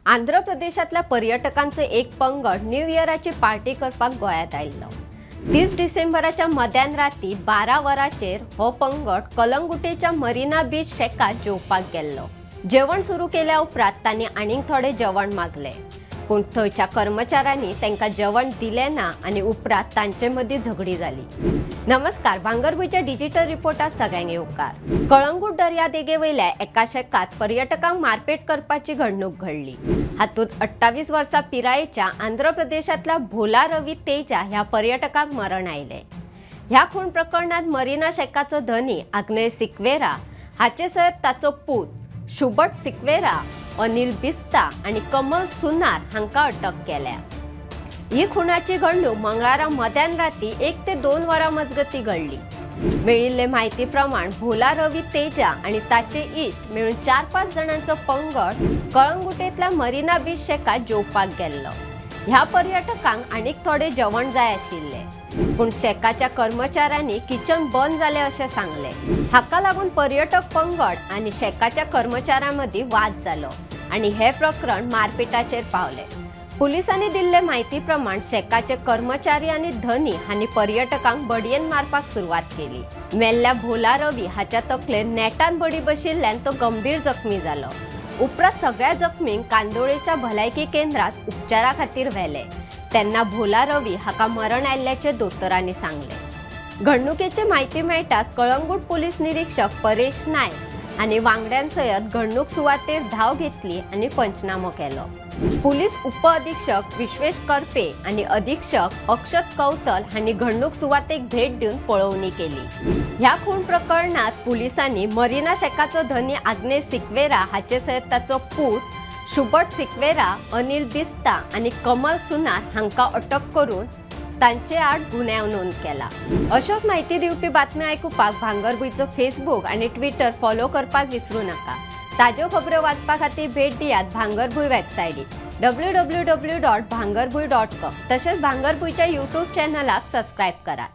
आंध्र प्रदेशांतल्या पर्यटकांचो एक पंगड न्यू इयराची पार्टी करपाक गोंयांत आयिल्लो। 30 डिसेंबराच्या मध्यान राती 12 वरांचेर हो पंगड कलंगुटेच्या मरीना बीच शेकात जेवपाक गेल्लो। जेवण सुरू केल्या उपरांत तांणी आनीक थोडे जेवण मागले, पूण थंयच्या कर्मचाऱ्यांनी तांकां जेवण दिलें ना आनी उपरांत तांचे मदीं झगडी जाली। नमस्कार, भांगरभूंयच्या डिजिटल रिपोर्टात सगळ्यांक येवकार। कळंगूट दर्यादेगे वयल्या एका शेकात पर्यटकांक मारपेट करपाची घडणूक घडली। हातूंत 28 वर्सां पिरायेच्या आंध्र प्रदेशांतल्या भोला रवी तेजा ह्या पर्यटकाक मरण आयलें। ह्या खून प्रकरणांत मरीना शेकाचो धनी आग्नेय सिक्वेरा हाचे सयत ताचो पूत शुबट सिक्वेरा, अनिल बिस्ता आनी कमल सुनार हांकां अटक केल्या। ही खुनाची घडणूक मंगळारा मध्यान राती 1 ते 2 वरां मजगती घडली। मेळिल्ले म्हायती प्रमाण भोला रवी तेजा आनी ताचे इश्ट मेळून 4-5 जाणांचो पंगड कळंगुटेंतल्या मरीना बीच शेकात जेवपाक गेल्लो। ह्या पर्यटकांक आनीक थोडे जेवण जाय आशिल्ले, पूण शेकाच्या कर्मचाऱ्यांनी किचन बंद जालें अशें सांगलें। हाका लागून पर्यटक पंगड आनी शेकाच्या कर्मचाऱ्यां मदीं वाद जालो आनी हें प्रकरण मारपेटाचेर पावलें। पुलिसांनी दिल्ले म्हायती प्रमाण शेकाचे कर्मचारी आनी धनी हांणी पर्यटकांक बडयेन मारपाक सुरवात केली। मेल्ल्या भोला रवी हाच्या तकलेर नेटान बडी बशिल्ल्यान तो गंभीर जखमी जालो। उपरांत सगळ्या जखमींक कांदोळेच्या भलायकी केंद्रात उपचारा खातीर व्हेले। तेन्ना भोला रवी हाका मरण आयिल्ल्याचें दोतोरांनी सांगलें। घडणुकेची म्हायती मेळटाच कळंगूट पोलीस निरीक्षक परेश नायक आनी वांगड्यां सयत घडणूक सुवातेर धांव घेतली आनी पंचनामो केलो। पुलीस उप अधीक्षक विश्वेश करपे आनी अधीक्षक अक्षत कौसल हांणी घडणूक सुवातेक भेट दिवन पळोवणी केली। ह्या खून प्रकरणांत पुलिसांनी मरीना शेकाचो धनी आग्नेय सिक्वेरा हाचे सयत ताचो पूत शुबट सिक्वेरा, अनिल बिस्ता आनी कमल सुनार हांकां अटक करून तांचे आड गुन्यांव नोंद केला। अश्योच म्हायती दिवपी बातम्यो आयकुपाक भांगरभूंयचो फेसबूक आनी ट्विटर फॉलो करपाक विसरू नाका। ताज्यो खबरो वाचपा खातीर भेट दियात भांगरभूंय वेबसायटीक www.bhangarbhuy.com तशेंच भांगरभूंयच्या यूट्यूब चॅनलाक सबस्क्रायब करात।